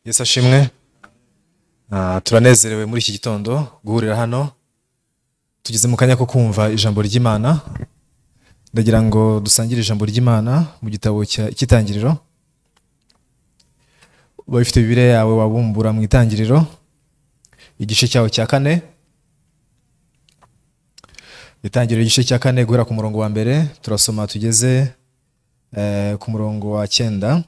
Yesu ashimwe. Turanezerewe muri iki gitondo guhurira hano, tugeze mu kanya ko kumva ijambo ry'Imana. Ndagira ngo dusangire ijambo ry'Imana mu gitabo cy'Itangiriro. Uba ufite Bibiliya yawe wabumbura mu Itangiriro igice cyaho cya 4. Itangiriro igice cya 4 guhera ku murongo wa mbere turasoma tugeze ku murongo wa 9.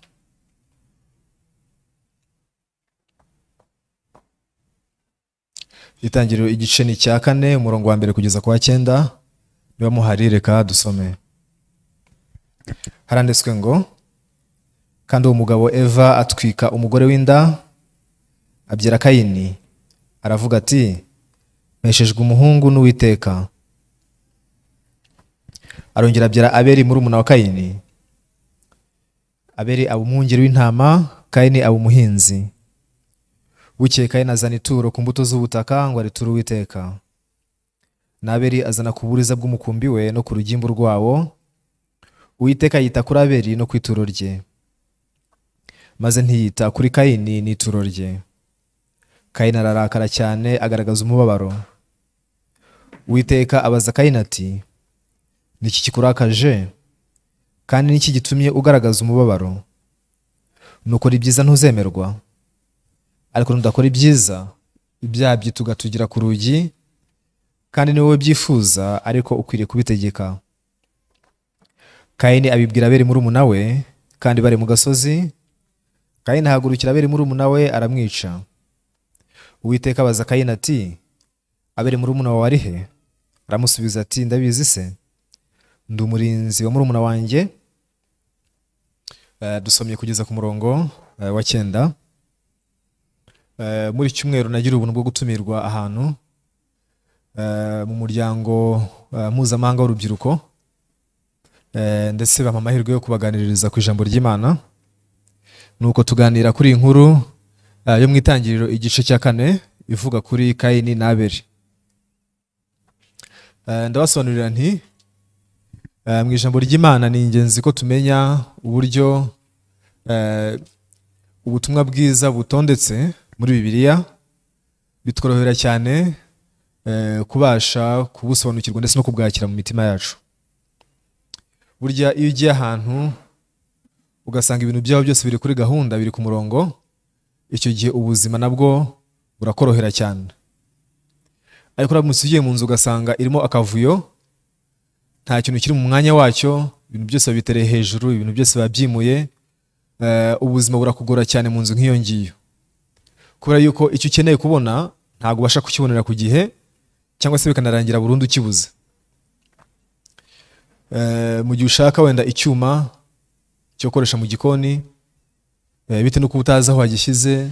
Itangiriro igice ni cya 4 umurongo wa mbere kugeza ku wa 9. Niba muhari reka dusome. Haranditswe ngo: kandi uwo mugabo Eva atwika umugore w'inda abyara Kayini, aravuga ati: mpeshejwe umuhungu n'Uwiteka. Arongera abyara Abeli murumuna wa Kayini. Abeli aba umwungeri w'intama, Kayini aba umuhinzi. Bukeye Kayini azana ituro ku mbuto z'ubutaka ngo ariture Uwiteka. Na Abeli azana ku buriza bw'umukumbi we no ku rugimbu rwawo. Uwiteka yita kuri Abeli no ku ituro rye, maze ntiyita kuri Kayini n'ituro rye. Kayini ararakara cyane agaragaza umubabaro. Uwiteka abaza Kayini ati: niki kikurakaje, kandi niki gitumye ugaragaza umubabaro? Nukora ibyiza ntuzemerwa, ariko nudakora ibyiza ibyaha byitugatugira ku rugi, kandi ni wowe byifuza, ariko ukwiriye kubitegeka. Kayini abibwira Abeli murumuna we, kandi bari mu gasozi. Kayini ahagurukira Abeli murumuna we aramwica. Uwiteka abaza Kayini ati: Abeli murumuna wawe ari he? Aramusubiza ati: ndabizi se, ndi umurinzi wa murumuna wanjye. Dusomye kugeza ku murongo wa 9. Muri cyumweru nagira ubuntu bwo gutumirwa ahantu mu muryango mpuzamahanga w'urubyiruko, ndetse bampa amahirwe yo kubaganiririza ku ijambo ry'Imana. Nuko tuganira kuri inkuru yo mu Itangiriro igice cya 4 ivuga kuri Kayini na Abeli. Ndabasobanurira nti mu ijambo ry'Imana ni ingenzi ko tumenya uburyo ubutumwa bwiza butondetse muri Bibiliya, bitworohera cyane kubasha kubusobanukirwa ndetse no kubwakira mu mitima yacu. Burya iyo ugiye ahantu ugasanga ibintu byawe byose biri kuri gahunda, biri ku murongo, icyo gihe ubuzima nabwo burakorohera cyane. Ariko uramutse ugiye mu nzu ugasanga irimo akavuyo, nta kintu kiri mu mwanya wacyo, ibintu byose babitereye hejuru, ibintu byose babyimuye, ubuzima burakugora cyane mu nzu nk'iyo ngiyo. Kubera yuko icyo ukeneye kubona ntabwo ubasha kukibonera ku gihe, cyangwa se bikanarangira burundu ukibuze. Mu gihe ushaka wenda icyuma cyo gukoresha mu gikoni, bitewe n'uko utazi aho wagishyize,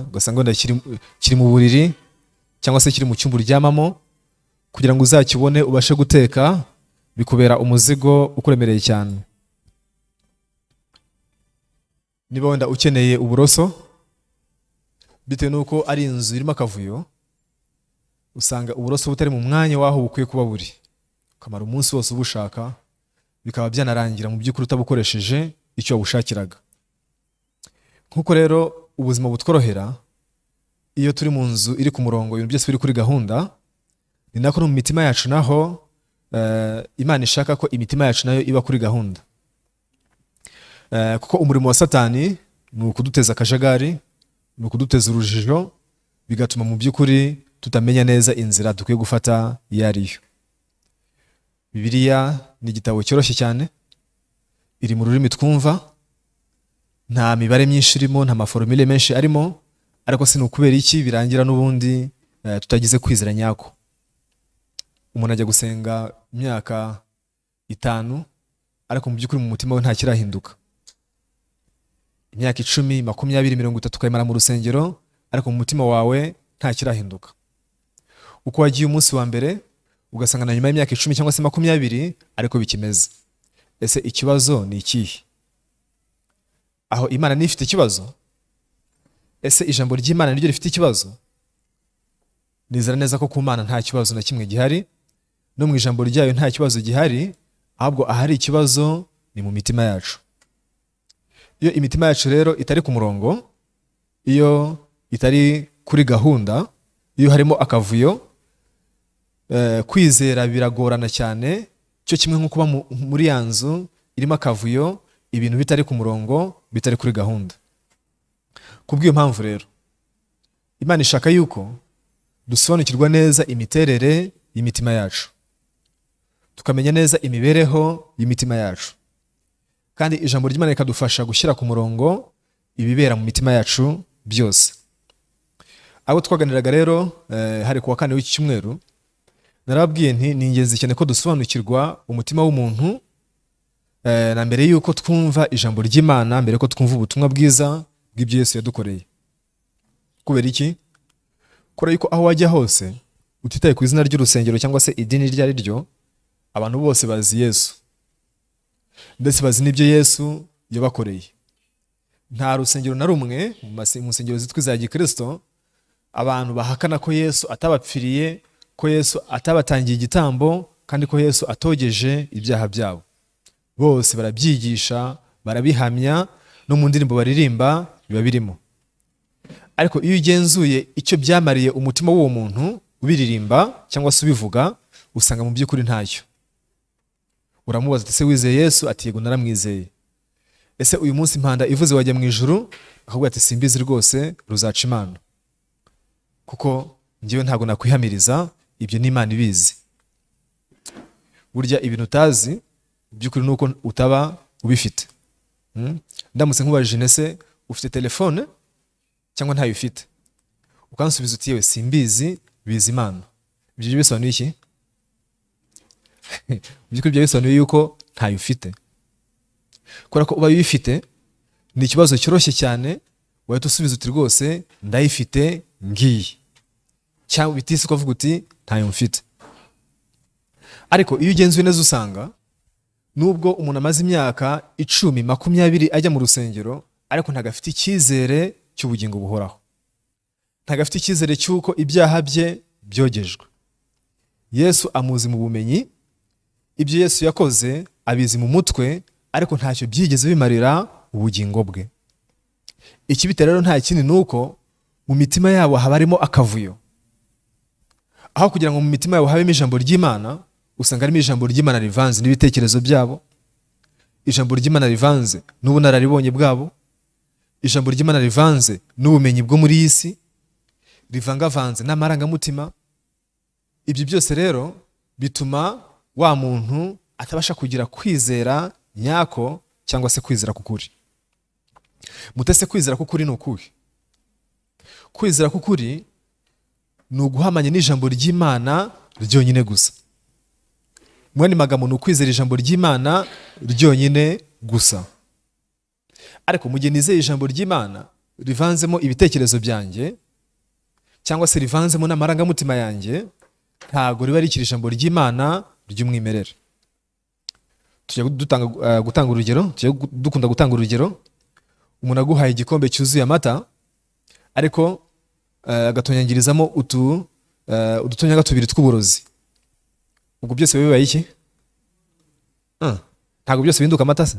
ugasanga wenda kiri mu buriri cyangwa se kiri mu cyumba uryamamo, kugira ngo uzakibone ubashe guteka bikubera umuzigo ukuremereye cyane. Niba wenda ukeneye uburoso, bitewe n'uko ari inzu irimo akavuyo, usanga uburoso butari mu mwanya waho bukwiye kuba buri, ukamara umunsi wose ubushaka, bikaba byanarangira mu by'ukuri utabukoresheje icyo wabushakiraga. Nkuko rero ubuzima butworohera iyo turi mu nzu iri ku murongo, ibintu byose biri kuri gahunda, ni nako no mu mitima yacu naho Imana ishaka ko imitima yacu nayo iba kuri gahunda. Kuko umurimo wa Satani ni ukuduteza akajagari, ni ukuduteza urujijo, bigatuma mu by'ukuri tutamenya neza inzira dukwiye gufata iyo ariyo. Bibiliya ni igitabo cyoroshye cyane, iri mu rurimi twumva, nta mibare myinshi irimo, nta maformule menshi arimo, ariko si ukubera iki birangira n'ubundi tutagize kwizera nyako. Umuntu ajya gusenga imyaka 5, ariko mu by'ukuri mu mutima we nta kirahinduka. Imyaka 10, 20, 30 ukayimara mu rusengero, ariko mu mutima wawe nta kirahinduka. Uko wagiye umunsi wa mbere ugasanga na nyuma y'imyaka 10 cyangwa se 20 ariko bikimeze. Ese ikibazo ni ikihe? Aho Imana ni ifite ikibazo? Ese ijambo ry'Imana niryo rifite ikibazo? Nizera neza ko ku Mana nta kibazo na kimwe gihari, no mu ijambo ryayo nta kibazo gihari, ahubwo ahari ikibazo ni mu mitima yacu. Iyo imitima yacu rero itari ku murongo, Iyo itari kuri gahunda, iyo harimo akavuyo, kwizera biragorana cyane, cyo kimwe nko kuba muri ya nzu irimo akavuyo, ibintu bitari ku murongo, bitari kuri gahunda. Kubw'iyo mpamvu rero, Imana ishaka yuko dusobanukirwa neza imiterere y'imitima yacu, tukamenya neza imibereho y'imitima yacu, kandi ijambo ry'Imana rikadufasha gushyira ku murongo ibibera mu mitima yacu byose. Abo twaganiraga rero hari kuwa kane w'iki cyumweru, narababwiye nti ni ingenzi cyane ko dusobanukirwa umutima w'umuntu na mbere yuko twumva ijambo ry'Imana, mbere yuko twumva ubutumwa bwiza bw'ibyo Yesu yadukoreye. Kubera iki? Kubera yuko aho wajya hose utitaye ku izina ry'urusengero cyangwa se idini iryo ari ryo, abantu bose bazi Yesu, ndetse bazi n'ibyo Yesu yabakoreye. Nta rusengero na rumwe mu nsengero zitwa iza Gikristo abantu bahakana ko Yesu atabapfiriye, ko Yesu atabatangiye igitambo, kandi ko Yesu atogeje ibyaha byabo. Bose barabyigisha, barabihamya, no mu ndirimbo baririmba biba birimo. Ariko iyo ugenzuye icyo byamariye umutima w'uwo muntu ubiririmba cyangwa se ubivuga, usanga mu by'ukuri ntacyo. Uramubaza ati se wizeye Yesu? Ati yego naramwizeye. Ese uyu munsi impanda ivuze wajya mu ijuru? Akakubwira ati simbizi rwose, ruzaca Imana, kuko njyewe ntabwo nakwihamiriza, ibyo ni Imana ibizi. Burya ibintu utazi by'ukuri nuko utaba ubifite. Ndamutse nkubajije nese ufite telefone cyangwa ntayo ufite, ukansubiza uti yewe simbizi, bizi Imana. Ibyo bisobanuye iki? By'ukuri ibyo bisobanuye yuko ntayo ufite. Kubera ko ubaye uyifite ni ikibazo cyoroshye cyane, wahita usubiza uti rwose ndayifite ngiyi, cyangwa bitise ukavuga uti ntayo mfite. Ariko iyo ugenzuye neza usanga nubwo umuntu amaze imyaka 10, 20 ajya mu rusengero, ariko ntabwo afite icyizere cy'ubugingo buhoraho, ntabwo afite icyizere cy'uko ibyaha bye byogejwe. Yesu amuzi mu bumenyi, ibyo Yesu yakoze abizi mu mutwe, ariko ntacyo byigeze bimarira ubugingo bwe. Ikibitera rero nta kindi nuko mu mitima yabo haba harimo akavuyo. Aho kugira ngo mu mitima yabo habemo ijambo ry'Imana, usanga harimo ijambo ry'Imana rivanze n'ibitekerezo byabo, ijambo ry'Imana rivanze n'ubunararibonye bwabo, ijambo ry'Imana rivanze n'ubumenyi bwo muri iyi si, rivangavanze n'amarangamutima. Ibyo byose rero bituma wa muntu atabasha kugira kwizera nyako cyangwa se kwizera k'ukuri. Mutese kwizera k'ukuri ni ukuhe? Kwizera k'ukuri ni uguhamanya n'ijambo ry'Imana ryonyine gusa. Mwene magambo ni ukwizera ijambo ry'Imana ryonyine gusa. Ariko mu gihe nizeye ijambo ry'Imana rivanzemo ibitekerezo byanjye cyangwa se rivanzemo n'amarangamutima yanjye, ntago riba rikiri ijambo ry'Imana ry'umwimerere. Tujya gutanga urugero, tujya dukunda gutanga urugero. Umuntu aguhaye igikombe cyuzuye amata, ariko agatonyangirizamo udutonyanga tubiri tw'uburozi. Ubwo byose bibaye iki? Ntago byose bihinduka amata se?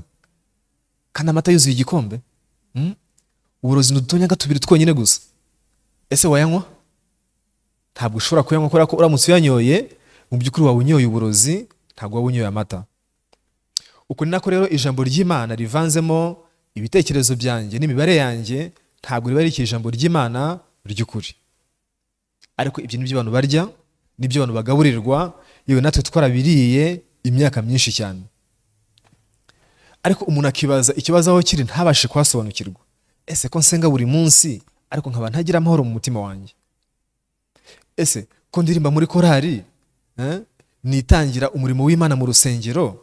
Kandi amata yuzuye igikombe. Uburozi ni udutonyanga tubiri twonyine gusa. Ese wayanywa? Ntabwo ushobora kuyanywa, kubera ko uramutse uyanyoye mu by'ukuri waba unyoye uburozi, ntabwo waba unyoye amata. Uko ni nako rero ijambo ry'Imana rivanzemo ibitekerezo byanjye n'imibare yanjye, ntabwo riba rikiri ijambo ry'Imana ry'ukuri. Ariko ibyo nibyo abantu barya, nibyo abantu bagaburirwa, yewe natwe twarabiriye imyaka myinshi cyane. Ariko umuntu akibaza ikibazo aho kiri ntabashe kuhasobanukirwa. Ese ko nsenga buri munsi ariko nkaba ntagira amahoro mu mutima wanjye? Ese ko ndirimba muri korari, nitangira umurimo w'Imana mu rusengero,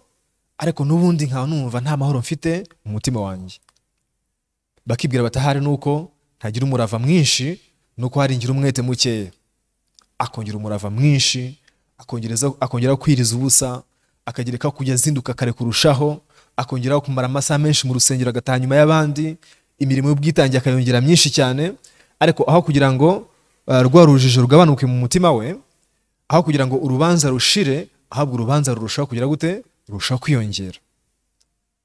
ariko n'ubundi nkaba numva nta mahoro mfite mu mutima wanjye? Bakibwira batahari nuko ntagira umurava mwinshi, nuko hari ngira umwete mukeya. Akongera umurava mwinshi, akongera kwiriza ubusa, akagereka kujya azinduka kare kurushaho, akongera kumara amasaha menshi mu rusengero agataha nyuma y'abandi, imirimo y'ubwitange akayongera myinshi cyane. Ariko aho kugira ngo rwa rujijo rugabanuke mu mutima we, aho kugira ngo urubanza rushire, ahubwo urubanza rurushaho kugira gute? Rurushaho kwiyongera.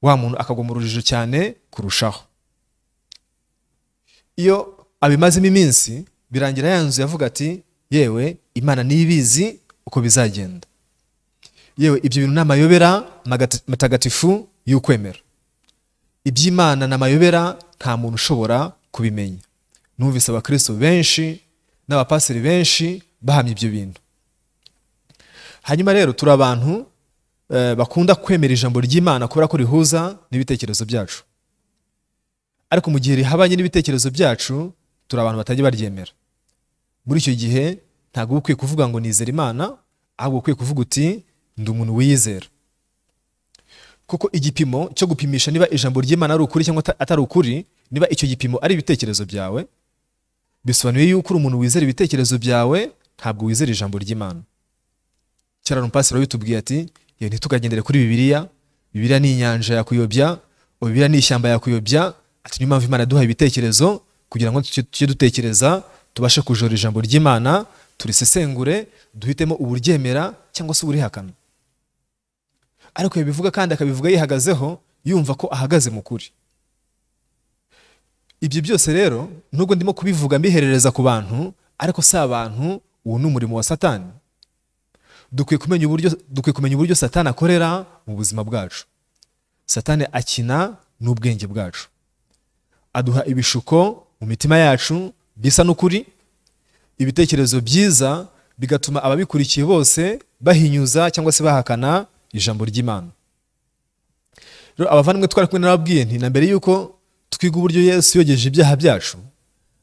Wa muntu akagwa mu rujijo cyane kurushaho. Iyo abimazemo iminsi, birangira yanzu yavuga ati yewe Imana nibizi uko bizagenda. Yewe ibyo bintu n'amayobera matagatifu y'ukwemera. Iby'Imana n'amayobera nta muntu ushobora kubimenya. Numvise abakristo benshi n'abapasiteri benshi bahamya ibyo bintu. Hanyuma rero turi abantu bakunda kwemera ijambo ry'Imana kubera ko rihuza n'ibitekerezo byacu. Ariko mu gihe rihabanye n'ibitekerezo byacu, turi abantu batajya baryemera. Muri icyo gihe ntabwo ukwiye kuvuga ngo nizera Imana, ahubwo ukwiye kuvuga uti ndi umuntu wiyizera. Kuko igipimo cyo gupimisha niba ijambo ry'Imana ari ukuri cyangwa atari ukuri, niba icyo gipimo ari ibitekerezo byawe, bisobanuye yuko uri umuntu wizera ibitekerezo byawe, ntabwo wizera ijambo ry'Imana. Kera umupasiteri wabitubwiye ati ye ntitukagendere kuri Bibiliya, Bibiliya ni inyanja yakuyobya, Bibiliya ni ishyamba yakuyobya, ati niyo mpamvu Imana yaduhaye ibitekerezo kugira ngo tujye dutekereza, tubashe kujora ijambo ry'Imana, turisesengure, duhitemo uburyemera cyangwa se uburihakana. Ariko yabivuga kandi akabivuga yihagazeho, yumva ko ahagaze mu kuri. Ibyo byose rero nubwo ndimo kubivuga mbiherereza ku bantu, ariko si abantu, uwo ni umurimo wa Satani. Dukwiye kumenya uburyo Satani akorera mu buzima bwacu. Satani akina n'ubwenge bwacu, aduha ibishuko mu mitima yacu bisa n'ukuri, ibitekerezo byiza bigatuma ababikurikiye bose bahinyuza cyangwa se bahakana ijambo ry'Imana. Rero abavandimwe twari kumwe narababwiye nti na mbere yuko twiga uburyo Yesu yogeje ibyaha byacu,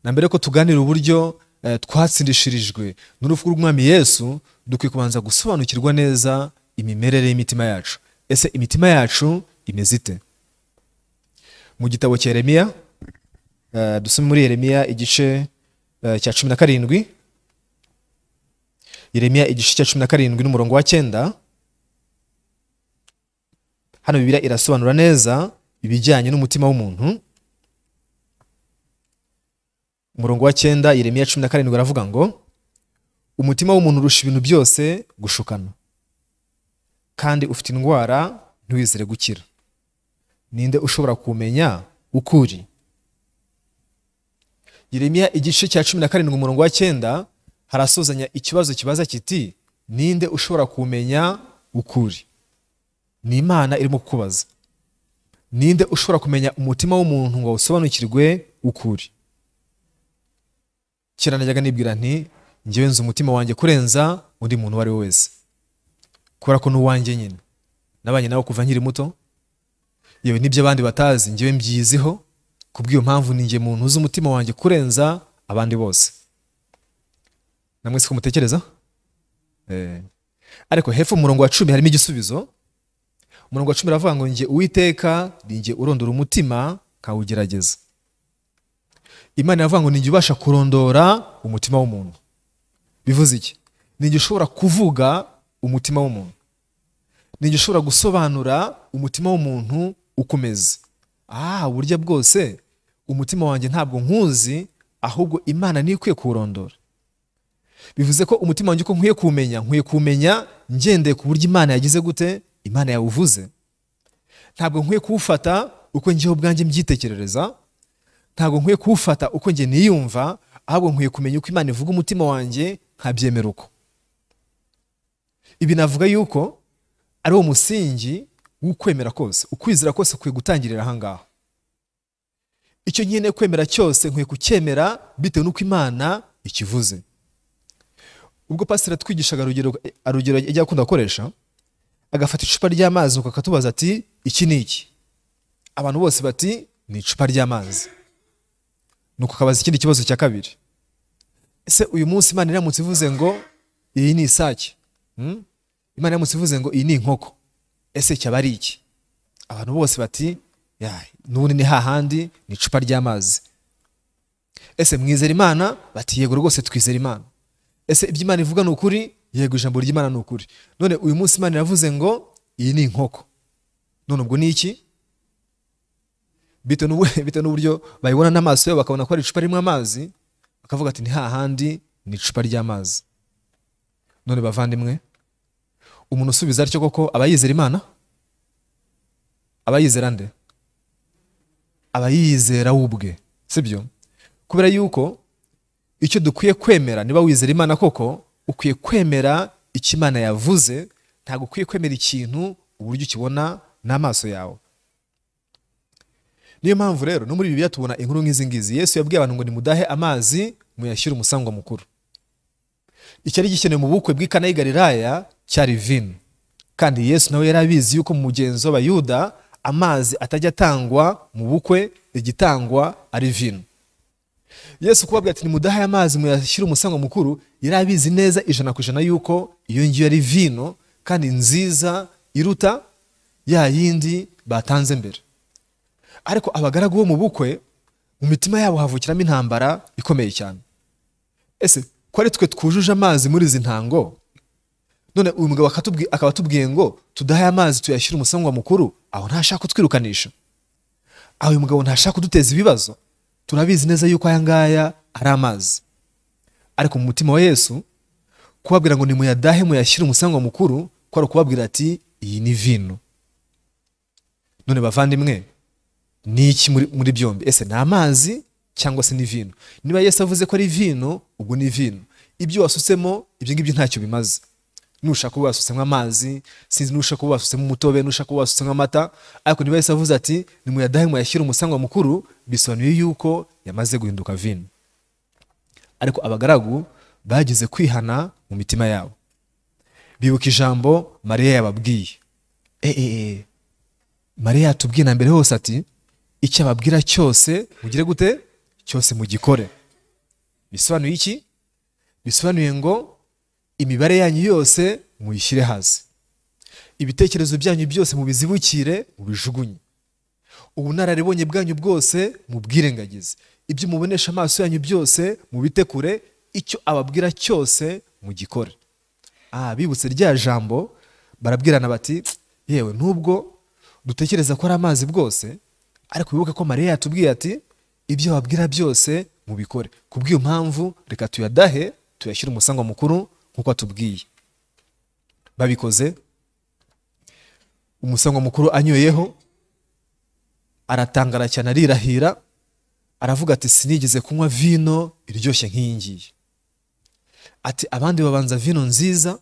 na mbere ko tuganira uburyo twatsindishirijwe n'urupfu rw'Umwami Yesu, dukwiye kubanza gusobanukirwa neza imimerere y'imitima yacu. Ese imitima yacu imeze ite? Mu gitabo cya Yeremiya, dusome muri Yeremiya igice cya 17. Yeremiya igice cya 17 n'umurongo wa 9. Hano Bibiliya irasobanura neza ibijyanye n'umutima w'umuntu. Umurongo wa 9 Yeremiya 17 aravuga ngo umutima w'umuntu urusha ibintu byose gushukana, kandi ufite indwara ntiwizere gukira. Ninde ushobora kumenya ukuri? Yeremiya igice cya 17 umurongo wa 9 harasozanya ikibazo kibaza kiti ninde ushobora kumenya ukuri? Ni Imana irimo kukubaza. Ninde ushobora kumenya umutima w'umuntu ngo usobanukirwe ukuri? Kera najyaga nibwira nti njyewe nzi umutima wanjye kurenza undi muntu uwo ari we wese, kubera ko n'uwanjye nyine nabanye nawe kuva nkiri muto, yewe n'ibyo abandi batazi njyewe mbyiziho, kubw'iyo mpamvu ni njye muntu uzi umutima wanjye kurenza abandi bose. Namwe siko mutekereza? Ariko hepfo umurongo wa 10 harimo igisubizo. Umurongo wa 10 aravuga ngo njye Uwiteka ni njye urondora umutima nkawugerageza. Imana iravuga ngo ni njye ubasha kurondora umutima w'umuntu. Bivuze iki? Ni njye ushobora kuvuga umutima w'umuntu. Ni njye ushobora gusobanura umutima w'umuntu uko umeze. Uburyo bwose umutima wanjye ntabwo nkuzi, ahubwo Imana niyo ikwiye kuwurondora. Bivuze ko umutima wanjye uko nkwiye kumenya, nkwiye kumenya ngendeye ku buryo Imana yagize gute, Imana yawuvuze. Ntabwo nkwiye kuwufata uko njyewe ubwanjye mbyitekerereza, ntabwo nkwiye kuwufata uko njye niyumva, ahubwo nkwiye kumenya uko Imana ivuga umutima wanjye nkabyemera uko. Ibi navuga yuko ari wo musingi w'ukwemera kose. Ukwizera kose kwiye gutangirira aha ngaha. Icyo nkeneye kwemera cyose nkwiye kucyemera bitewe n'uko Imana ikivuze. Ubwo pasiteri atwigishaga urugero ajya akunda gukoresha, agafata icupa ry'amazi akatubaza ati iki ni iki? Abantu bose bati ni icupa ry'amazi. Nuko akabaza ikindi kibazo cya kabiri, ese uyu munsi Imana iramutse ivuze ngo iyi ni isake, Imana iramutse ivuze ngo iyi ni inkoko, ese cyaba ari iki? Abantu bose bati n'ubundi ni hahandi ni icupa ry'amazi. Ese mwizera Imana? Bati yego rwose twizera Imana. Ese ibyo Imana ivuga ni ukuri? Yego ijambo ry'Imana ni ukuri. None uyu munsi Imana iravuze ngo iyi ni inkoko, none ubwo ni iki? Bitewe n'uburyo bayibona n'amaso yabo bakabona ko ari icupa ririmo amazi, bakavuga ati ni hahandi ni icupa ry'amazi. None bavandimwe, umuntu usubiza atyo koko aba yizera Imana? Aba yizera nde? Aba yizera ubwe, sibyo? Kubera yuko icyo dukwiye kwemera, niba wizera Imana koko, ukwiye kwemera icyo Imana yavuze, ntabwo ukwiye kwemera ikintu uburyo ukibona n'amaso yawe. Niyo mpamvu rero no muri Bibiliya tubona inkuru nk'izi ngizi. Yesu yabwiye abantu ngo nimudahe amazi muyashyire umusangwa mukuru. Icyari gikenewe mu bukwe bw'i Kana y'i Galilaya cyari vino, kandi Yesu nawe yari abizi yuko mu mugenzo w'Abayuda amazi atajya atangwa mu bukwe, igitangwa ari vino. Yesu kubabwira ati nimudahe amazi muyashyire umusangwa mukuru, yari abizi neza 100% yuko iyo ngiyo ari vino kandi nziza iruta ya yindi batanze mbere. Ariko abagaragu bo mu bukwe mu mitima yabo havukiramo intambara ikomeye cyane. Ese ko ari twe twujuje amazi muri izi ntango, none uyu mugabo akaba atubwiye ngo tudahe amazi tuyashyire umusangwa mukuru, aho ntashaka kutwirukanisha, aho uyu mugabo ntashaka kuduteza ibibazo, turabizi neza yuko aya ngaya ari amazi. Ariko mu mutima wa Yesu kubabwira ngo nimuyadahe muyashyire umusangwa mukuru, ko ari ukubabwira ati iyi ni vino. None bavandimwe, ni iki muri byombi? Ese ni amazi cyangwa se ni vino? Niba Yesu avuze ko ari vino, ubwo ni vino. Ibyo wasutsemo ibyo ngibyo ntacyo bimaze. Nushaka kuba wasutsemo amazi, sinzi nushaka kuba wasutsemo umutobe, nushaka kuba wasutsemo amata, ariko niba Yesu avuze ati nimuyadahe muyashyire umusangwa mukuru, bisobanuye yuko yamaze guhinduka vino. Ariko abagaragu bagize kwihana mu mitima yabo, bibuka ijambo Mariya yababwiye. Mariya yatubwiye na mbere hose ati icyo ababwira cyose mugire gute? Cyose mugikore. Bisobanuye iki? Bisobanuye ngo imibare yanyu yose muyishyire hasi, ibitekerezo byanyu byose mubizibukire, mubijugunye, ubunararibonye bwanyu bwose mubwirengagize, ibyo mubonesha amaso yanyu byose mubitekure, icyo ababwira cyose mugikore. Bibutse rya jambo, barabwirana bati yewe nubwo dutekereza ko ari amazi bwose, ariko wibuke ko Mariya yatubwiye ati ibyo ababwira byose mubikore. Kubw'iyo mpamvu reka tuyadahe tuyashyire umusangwa mukuru nkuko atubwiye. Babikoze, umusangwa mukuru anyoyeho aratangara cyane, arirahira, aravuga ati sinigeze kunywa vino iryoshye nk'iyi ngiyi. Ati abandi babanza vino nziza,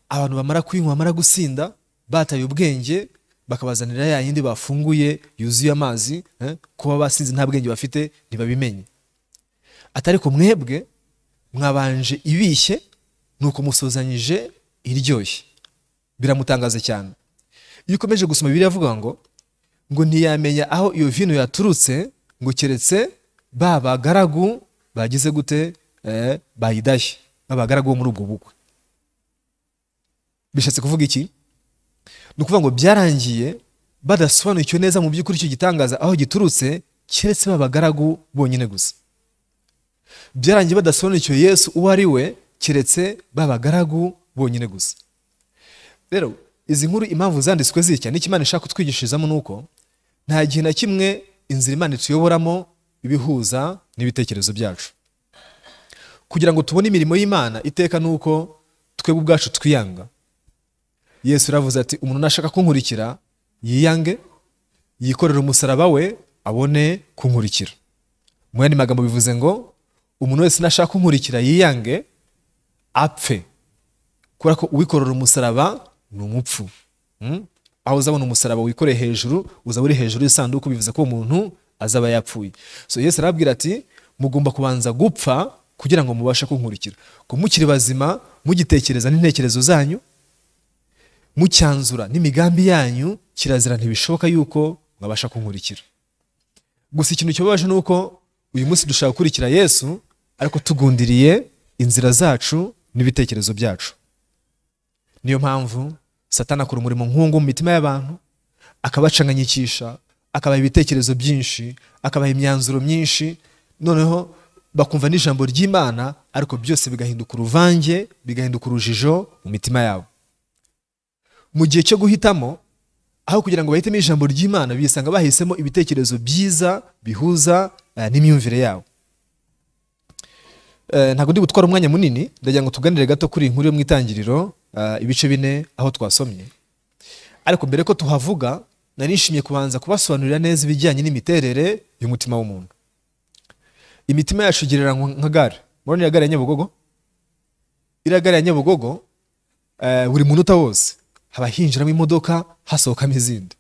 abantu bamara kuyinywa bamara gusinda bataye ubwenge, bakabazanira ya yindi bafunguye yuzuye amazi, kuba basinze nta bwenge bafite ntibabimenye. Ati ariko mwebwe mwabanje ibishye nuko musozanyije iryoshye. Biramutangaza cyane. Iyo ukomeje gusoma Bibiliya avuga ngo ntiyamenya aho iyo vino yaturutse, ngo keretse ba bagaragu bagize gute, bayidashye, babagaragu bo muri ubwo bukwe. Bishatse kuvuga iki? Ni ukuvuga ngo byarangiye badasobanukiwe neza mu by'ukuri icyo gitangaza aho giturutse, keretse babagaragu bonyine gusa. Byarangiye badasobanukiwe Yesu uwo ari we, keretse babagaragu bonyine gusa. Rero izi nkuru impamvu zanditswe zitya, n'icyo Imana ishaka kutwigishirizamo nuko nta gihe na kimwe inzira Imana ituyoboramo ibihuza n'ibitekerezo byacu. Kugira ngo tubone imirimo y'Imana iteka nuko twebwe ubwacu twiyanga. Yesu yaravuze ati umuntu nashaka kunkurikira yiyange, yikorere umusaraba we abone kunkurikira. Mu yandi magambo bivuze ngo umuntu wese nashaka kunkurikira yiyange apfe, kubera ko uwikorera umusaraba ni umupfu. Aho uzabona umusaraba wikoreye hejuru, uzaba uri hejuru y'isanduku, bivuze ko umuntu azaba yapfuye. So Yesu arabwira ati mugomba kubanza gupfa kugira ngo mubashe kunkurikira. Ko mukiri bazima mugitekereza n'intekerezo zanyu, mucyanzura n'imigambi yanyu, kirazira ntibishoboka yuko mwabasha kunkurikira. Gusa ikintu cyobaje nuko uyu munsi dushaka gukurikira Yesu, ariko tugundiriye inzira zacu n'ibitekerezo byacu. Niyo mpamvu Satani akora umurimo nk'uwo mu mitima y'abantu, akabacanganyikisha, akabaha ibitekerezo byinshi, akabaha imyanzuro myinshi, noneho bakumva n'ijambo ry'Imana, ariko byose bigahinduka uruvange, bigahinduka urujijo mu mitima yabo. Mu gihe cyo guhitamo, aho kugira ngo bahitemo ijambo ry'Imana, bisanga bahisemo ibitekerezo byiza bihuza n'imyumvire yabo. Ntabwo ndi gutwara umwanya munini, ndagira ngo tuganire gato kuri inkuru yo mu itangiriro ibice 4 aho twasomye. Ariko mbere ko tuhavuga, narishimye kubanza kubasobanurira neza ibijyanye n'imiterere y'umutima w'umuntu. Imitima yacu igereranywa nka gare. Murabona iriya gare ya Nyabugogo? Iriya gare ya Nyabugogo, buri munota wose haba hinjiramo imodoka, hasohokamo izindi.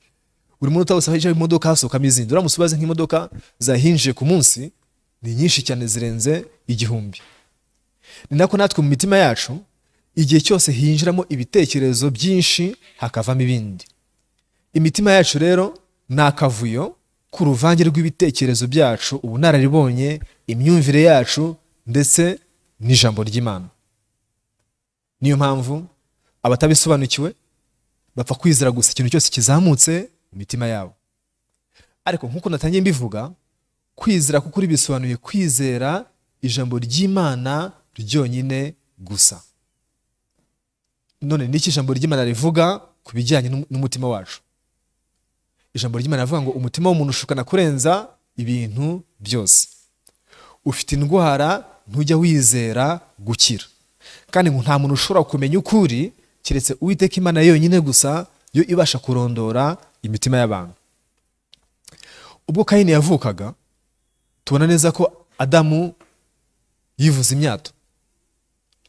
Buri munota wose haba hinjiramo imodoka, hasohokamo izindi. Uramutse ubaze nk'imodoka zahinjiye ku munsi, ni nyinshi cyane, zirenze 1000. Ni nako natwe mu mitima yacu, igihe cyose hinjiramo ibitekerezo byinshi, hakavamo ibindi. Imitima yacu rero ni akavuyo k'uruvange rw'ibitekerezo byacu, ubunararibonye, imyumvire yacu ndetse n'ijambo ry'Imana. Niyo mpamvu abatabisobanukiwe bapfa kwizera gusa ikintu cyose kizamutse mu mitima yabo. Ariko nk'uko natangiye mbivuga, kwizera k'ukuri bisobanuye kwizera ijambo ry'Imana ryonyine gusa. None niki ijambo ry'Imana rivuga ku bijyanye n'umutima wacu? Ijambo ry'Imana rivuga ngo umutima w'umuntu ushukana kurenza ibintu byose. Ufite indwara ntujya wizera gukira. Kandi ngo nta muntu ushobora kumenya ukuri keretse Uwiteka Imana yonyine gusa, yo ibasha kurondora imitima y'abantu. Ubwo Kayini yavukaga, tubona neza ko Adamu yivuze imyato,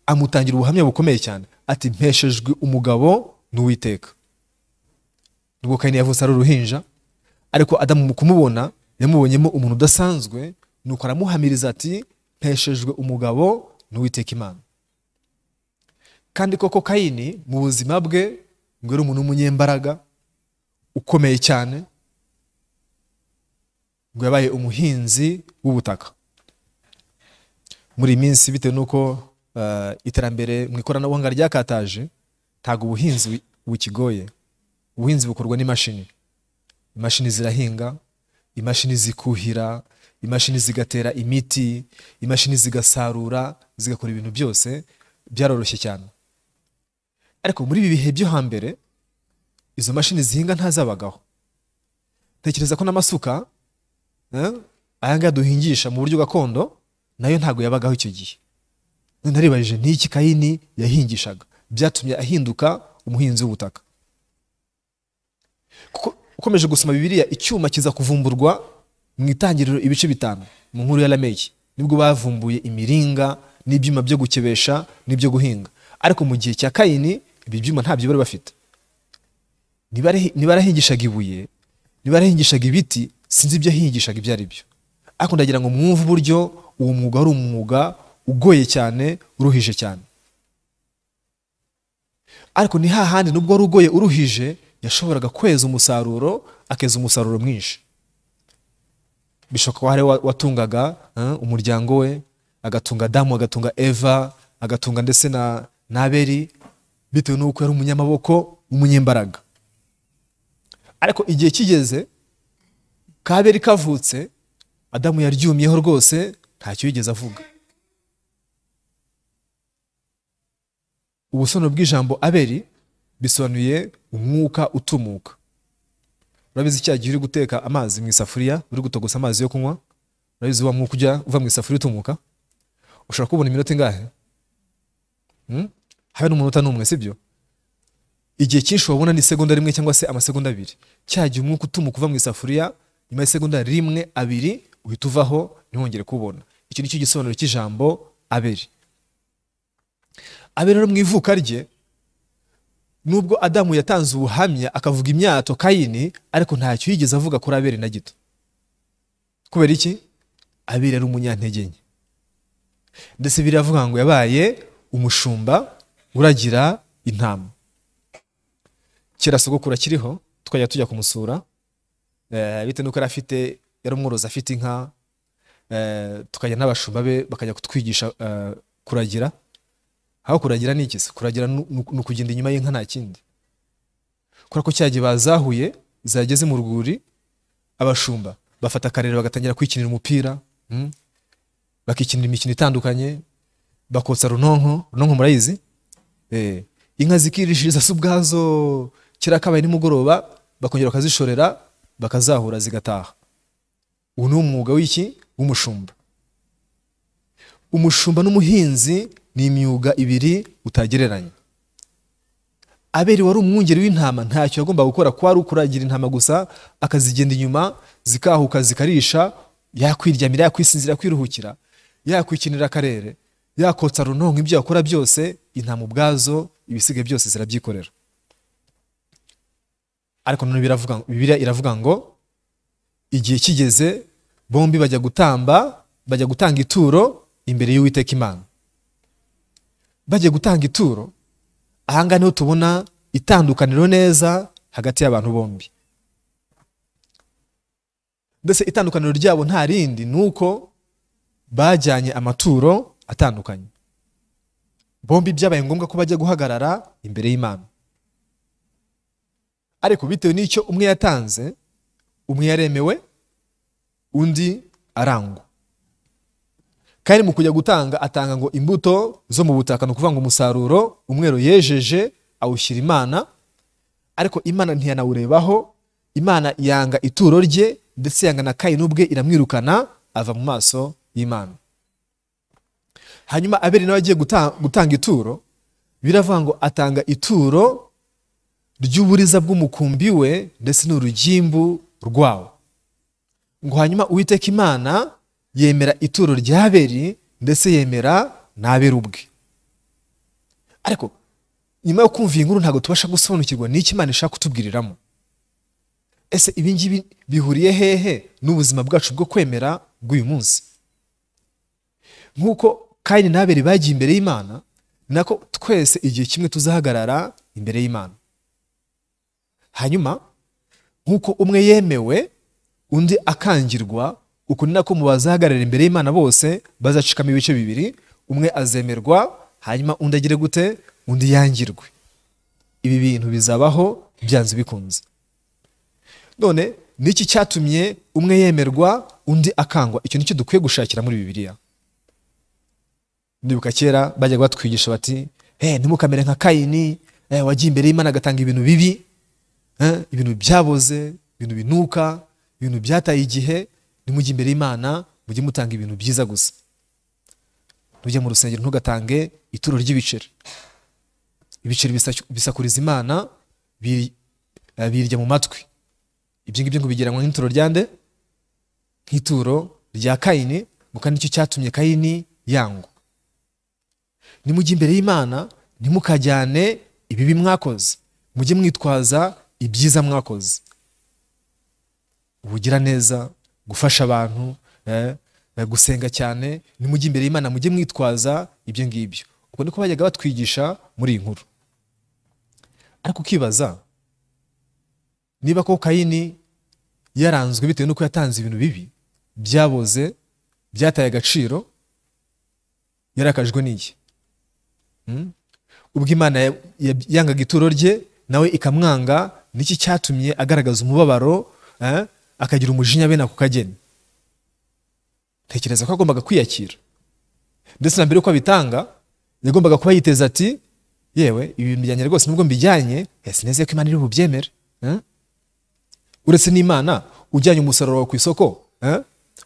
amutangira ubuhamya bukomeye cyane, ati mpeshejwe umugabo n'Uwiteka. Nubwo Kayini yavutse ari uruhinja, ariko Adamu mu kumubona yamubonyemo umuntu udasanzwe, nuko aramuhamiriza ati mpeshejwe umugabo n'Uwiteka Imana. Kandi koko Kayini mu buzima bwe ngo yari umuntu w'umunyembaraga ukomeye cyane, ngo yabaye umuhinzi w'ubutaka. Muri iyi minsi bitewe n'uko iterambere mu ikoranabuhanga ryakataje, ntabwo ubuhinzi bukigoye. Ubuhinzi bukorwa n'imashini. Imashini zirahinga, imashini zikuhira, imashini zigatera imiti, imashini zigasarura, zigakora ibintu byose, byaroroshye cyane. Ariko muri ibi bihe byo hambere izo mashini zihinga ntazabagaho. Tekereza ko n'amasuka aya ngaya duhingisha mu buryo gakondo nayo ntago yabagaho icyo gihe. None naribajije n'iki Kayini yahingishaga byatumye ahinduka umuhinzi w'ubutaka. Kuko ukomeje gusoma Bibiliya, icyuma kiza kuvumburwa mu itangiriro ibice 5 mu nkuru ya Lameki, nibwo bavumbuye imiringa n'ibyuma byo gukebesha n'ibyo guhinga. Ariko mu gihe cya Kayini ibi byuma ntabyo bari bafite. Niba arahingishaga ibuye, niba arahingishaga ibiti, sinzi ibyo yahingishaga ibyo ari byo. Ariko ndagira ngo mwumve uburyo uwo mwuga ari umwuga ugoye cyane, uruhije cyane. Ariko ni hahandi nubwo wari ugoye uruhije, yashoboraga kweza umusaruro, akeza umusaruro mwinshi. Bishoboka ko hari watungaga umuryango we, agatunga Adamu, agatunga Eva, agatunga ndetse na Abeli, bitewe n'uko yari umunyamaboko, umunyembaraga. Ariko igihe kigeze Kabeli kavutse, Adamu yaryumyeho rwose, ntacyo yigeze avuga. Ubusobanuro bw'ijambo Abeli bisobanuye umwuka utumuka. Urabizi cya gihe uri guteka amazi mu isafuriya, uri gutogosa amazi yo kunywa, urabizi wa mwuka ujya uva mu isafuriya utumuka? Ushobora kubona iminota ingahe? Habe n'umunota n'umwe, sibyo? Igihe cyinshi wabona ni segonda rimwe cyangwa se amasegonda 2. Cya gihe umwuka utumuka uva mu isafuriya, nyuma y'isegonda 1, 2 uhita uvaho ntiwongere kubona. Iki nicyo gisobanuro cy'ijambo Abeli. Abeli rero mu ivuka rye, nubwo Adamu yatanze ubuhamya akavuga imyato Kayini, ariko ntacyo yigeze avuga kuri Abeli na gito. Kubera iki? Abeli ari umunyantege nke. Ndetse biravuga ngo yabaye umushumba uragira intama. Kera sogokuru akiriho twajya tujya kumusura, bitewe n'uko yari umworozi afite inka, tukajya n'abashumba be bakajya kutwigisha kuragira. Aho kuragira ni iki se? Kuragira ni ukugenda inyuma y'inka nta kindi. Kubera ko cyagiye bazahuye zageze mu rwuri, abashumba bafata akarere bagatangira kwikinira umupira, bakikinira imikino itandukanye, bakotsa runonko. Runonko murayizi? Inka zikirishiriza se ubwazo, kera kabaye nimugoroba bakongera bakazishorera bakazahura zigataha. Ubu ni umwuga w'iki? W'umushumba. Umushumba n'umuhinzi ni imyuga ibiri utagereranya. Abeli wari umwungeri w'intama ntacyo yagombaga gukora, kwari ukuragira intama gusa, akazigenda inyuma zikahuka zikarisha, Yakwiryamira, yakwisinzira, yakwiruhukira, yakwikinira akarere, yakotsa runonko, ibyo yakora byose intama ubwazo ibisigaye byose zirabyikorera. Ariko none biravuga, Bibiliya iravuga ngo igihe kigeze bombi bajya gutamba, bajya gutanga ituro imbere y'Uwiteka Imana. Bagiye gutanga ituro, ahangaha niho tubona itandukaniro neza hagati y'abantu bombi. Ndetse itandukaniro ryabo nta rindi nuko bajyanye amaturo atandukanye. Bombi byabaye ngombwa ko bajya guhagarara imbere y'Imana. Ariko bitewe n'icyo umwe yatanze, umwe yaremewe, undi arangwa. Kandi mu kujya gutanga atanga ngo imbuto zo mu butaka, ni ukuvuga ngo umusaruro umwero yejeje awushyira Imana, ariko Imana ntiyanawurebaho. Imana yanga ituro rye, ndetse yanga na Kayini ubwe, iramwirukana ava mu maso y'Imana. Hanyuma Abeli nawe agiye gutanga ituro, biravuga ngo atanga ituro ry'uburiza bw'umukumbi we ndetse n'urugimbu rwawo. Ngo hanyuma Uwiteka Imana yemera ituro rya Abeli ndetse yemera n'Abeli ubwe. Ariko nyuma yo kumva iyi nkuru ntabwo tubasha gusobanukirwa n'icyo Imana ishaka kutubwiriramo. Ese ibi ngibi bihuriye hehe n'ubuzima bwacu bwo kwemera bw'uyu munsi? Nk'uko Kayini na Abeli bagiye imbere y'Imana, nako twese igihe kimwe tuzahagarara imbere y'Imana. Hanyuma nk'uko umwe yemewe undi akangirwa, uko ni nako mu bazahagarara imbere y'Imana bose bazacikamo ibice bibiri, umwe azemerwa hanyuma undi agire gute? Undi yangirwe. Ibi bintu bizabaho byanze bikunze. None niki cyatumye umwe yemerwa undi akangwa? Icyo nicyo dukwiye gushakira muri Bibiliya. Ndibuka kera bajyaga batwigisha bati ntimukamere nka Kayini, wagiye imbere y'Imana agatanga ibintu bibi, ibintu byaboze, ibintu binuka, ibintu byataye igihe. Nimujye imbere y'Imana mujye mutanga ibintu byiza gusa. Nujya mu rusengero ntugatange ituro ry'ibiceri. Ibiceri bisakuriza Imana, birya mu matwi. Ibyo ngibyo ngo bigereranywa nk'ituro rya nde? Nk'ituro rya Kayini, ngo kandi nicyo cyatumye Kayini yangwa. Nimujye imbere y'Imana ntimukajyane ibibi mwakoze, mujye mwitwaza ibyiza mwakoze. Ubugira neza, gufasha abantu, gusenga cyane, nimujye imbere y'Imana mujye mwitwaza ibyo ngibyo. Uko niko bajyaga batwigisha muri iyi nkuru. Ariko ukibaza niba ko Kayini yaranzwe bitewe nuko yatanze ibintu bibi byaboze, byataye agaciro, yarakajwe n'iki? Ubwo Imana yangaga ituro rye nawe ikamwanga, niki cyatumye agaragaza umubabaro, akagira umujinya bene ako kageni? Tekereza ko agombaga kwiyakira. Ndetse na mbere uko abitanga yagombaga kuba yiteza ati yewe ibi bijyanye rwose nubwo mbijyanye sineze ko Imana iri bubyemere. Uretse n'Imana ujyanye umusaruro wawe ku isoko,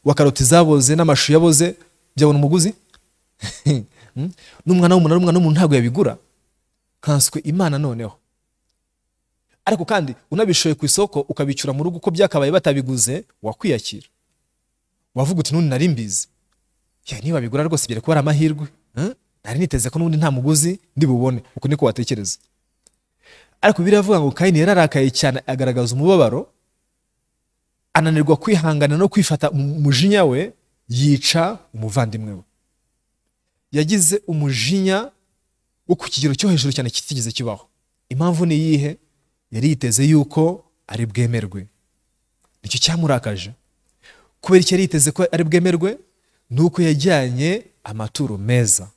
wa karoti zaboze n'amashu yaboze, byabona umuguzi? N'umwana w'umuntu ari umwana w'umuntu ntabwo yabigura, kanswe Imana noneho. Ariko kandi unabishoye ku isoko ukabicyura mu rugo uko byakabaye batabiguze, wakwiyakira. Wavuga uti nundi nari mbizi, niba bigura rwose byari kuba ari amahirwe, nari niteze ko nundi nta muguzi ndi bubone. Uko niko watekereza. Ariko biravuga ngo Kayini yararakaye cyane, agaragaza umubabaro, ananirwa kwihangana no kwifata umujinya we, yica umuvandimwe we. Yagize umujinya wo ku kigero cyo hejuru cyane kitigeze kibaho. Impamvu ni iyihe? Yari yiteze yuko ari bwemerwe. Nicyo cyamurakaje. Kubera icyo yari yiteze ko ari bwemerwe, nuko yajyanye amaturo meza.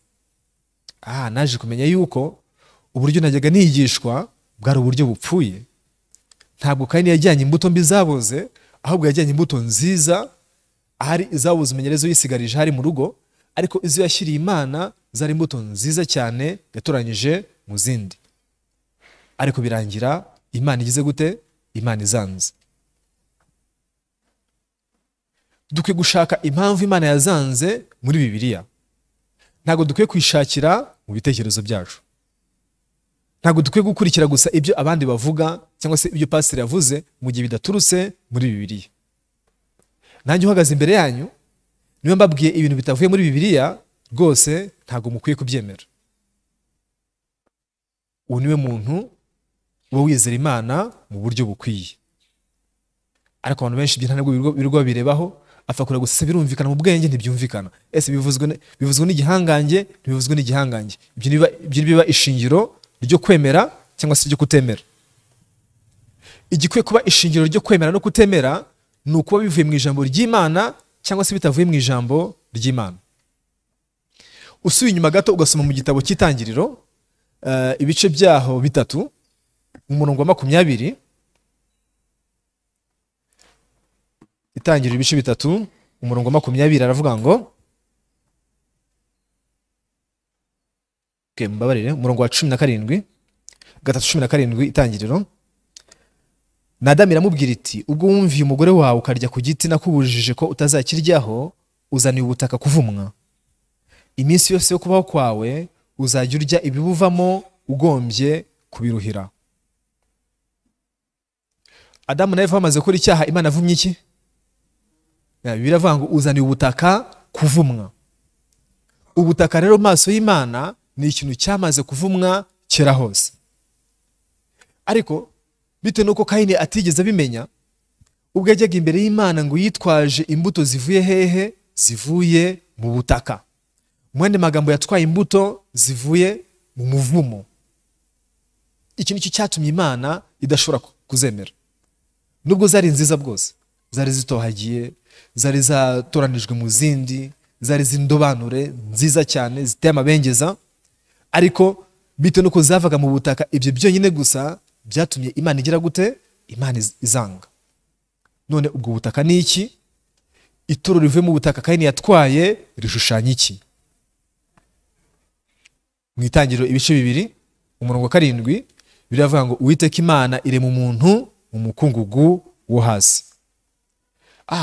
Naje kumenya yuko uburyo najyaga nigishwa bwari uburyo bupfuye. Ntabwo Kayini yajyanye imbuto mbi zaboze, ahubwo yajyanye imbuto nziza, ahari izaboze umenyerezo yisigarije hari mu rugo, ariko izo yashyiriye Imana zari imbuto nziza cyane yatoranyije mu zindi. Ariko birangira Imana igize gute? Imana izanze. Dukwiye gushaka impamvu Imana yazanze muri Bibiliya. Ntabwo dukwiye kwishakira mu bitekerezo byacu. Ntabwo dukwiye gukurikira gusa ibyo abandi bavuga cyangwa se ibyo pasiteri yavuze mu gihe bidaturutse muri Bibiliya. Nanjye uhagaze imbere yanyu niba mbabwiye ibintu bitavuye muri Bibiliya, rwose ntabwo mukwiye kubyemera. Uwo niwe muntu uba wizera Imana mu buryo bukwiye. Ariko abantu benshi ibyo ntabwo birirwa birebaho, apfa kureba gusa birumvikana mu bwenge, ntibyumvikana. Ese bivuzwe n'igihangange, ntibivuzwe n'igihangange. Ibyo nibiba ishingiro ryo kwemera cyangwa se ryo kutemera. Igikwiye kuba ishingiro ryo kwemera no kutemera ni ukuba bivuye mu ijambo ry'Imana cyangwa se bitavuye mu ijambo ry'Imana. Usubiye inyuma gato ugasoma mu gitabo cy'Itangiriro, ibice byaho 3, umurongo wa 20, Itangiriro ibice 3 umurongo wa 20 aravuga ngo, okay, mbabarire, umurongo wa 17, 3:17 Itangiriro. Na Adamu iramubwira iti, ubwo wumviye umugore wawe ukarya ku giti nakubujije ko utazakiryaho, uzaniye ubutaka kuvumwa. Iminsi yose yo kubaho kwawe uzajya urya ibibuvamo ugombye kubiruhira. Adamu na Eva bamaze gukora icyaha, Imana avumye iki? Biravuga ngo uzaniye ubutaka kuvumwa. Ubutaka rero maso y'Imana ni ikintu cyamaze kuvumwa kera hose. Ariko bitewe nuko Kayini atigeze abimenya, ubwo yajyaga imbere y'Imana ngo yitwaje imbuto zivuye hehe? Zivuye mu butaka. Mu yandi magambo yatwaye imbuto zivuye mu muvumo. Iki nicyo cyatumye Imana idashobora kuzemera. Nubwo zari nziza bwose, zari zitohagiye, zari zatoranijwe mu zindi, zari zindobanure nziza cyane ziteye amabengeza, ariko bitewe nuko zavaga mu butaka, ibyo byonyine gusa byatumye Imana igira gute? Imana izanga. None ubwo butaka ni iki? Ituro rivuye mu butaka Kayini yatwaye rishushanya iki? Mu Itangiriro ibice 2 umurongo wa 7 biravuga ngo Uwiteka Imana irema umuntu mu mukungugu wo hasi.